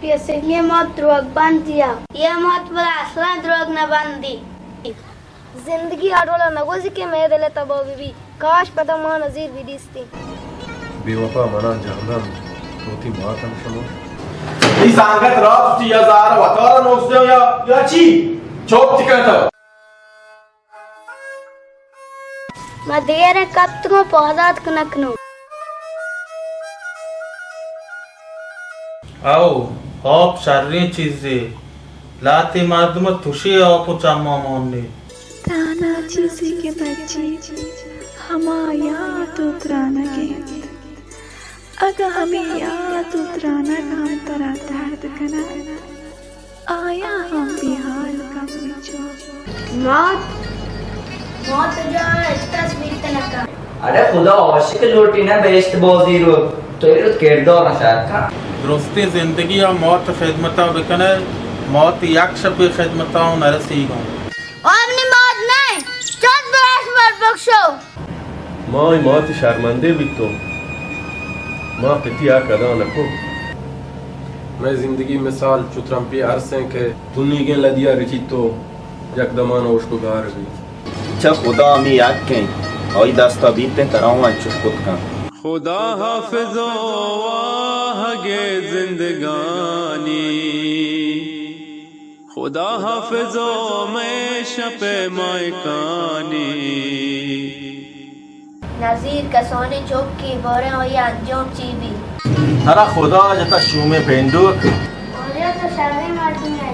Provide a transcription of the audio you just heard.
اے سنگیں مات دروگ بندی ءَ۔ اے مات بلا اصلاً دروگ نہ بندی۔ زندگی آ ڈولا نہ گوزی کہ مئے دل ءَ تباہ بہ بی۔ کاش پدا ما نزیر بہ دیستیں۔ بے وفا منا جہلم، تو وتی مات ہم شمو۔ تئی سانگت رات وتی یا زار وتارا نوکس دیو یا، یا چی؟ چوپ تکن تو۔ ما دیر ءَ کپتگوں، پاد آتک نہ کنوں۔ او، آپ شریں چیزے۔ لہتے مردم ءَ تشے آپ ءُ چماں مانے۔ تہنا چیزے کہ بچی، ہما یات ءُ ترانگ انت۔ اگاں ہمے یات ءُ ترانگ ہم ترا درد کننت، آیاں ہم بے ہال کن بچو۔ مات، مات جان اشکس بیت نہ کن۔ اڑے خدا عاشق لوٹی نہ بہشت بازی رو، تو اے رو کردار نہ شاید کن۔ درستیں زندگی ءَ مات خدمت ءَ بکن ئے، مات یک شپے خدمت ءَ نہ رسیگ اوں۔ او منی مات نہ، چت براش مر بکشو۔ ما اے مات شرمندے بیتوں، ما پتی حق ادا نہ کت۔ مئے زندگی مثال چو ترمپی ارسیں کہ تنیگیں لدیا رچیت تو یک دمان اشک و گار بیت۔ چہ خدا ہمے حق انت، آئی دستا بیت انت، ترا ہوں انچش کت کنت۔ خدا حافظ و واہگ زندگانی، خدا حافظ و مئے شپ مائکانی۔ نزیر کسانیں چکے، باریں آئی انجام چی بیت؟ ترا خدا جتا شومیں پینڈوک۔ واجہ تو شریں مردمے،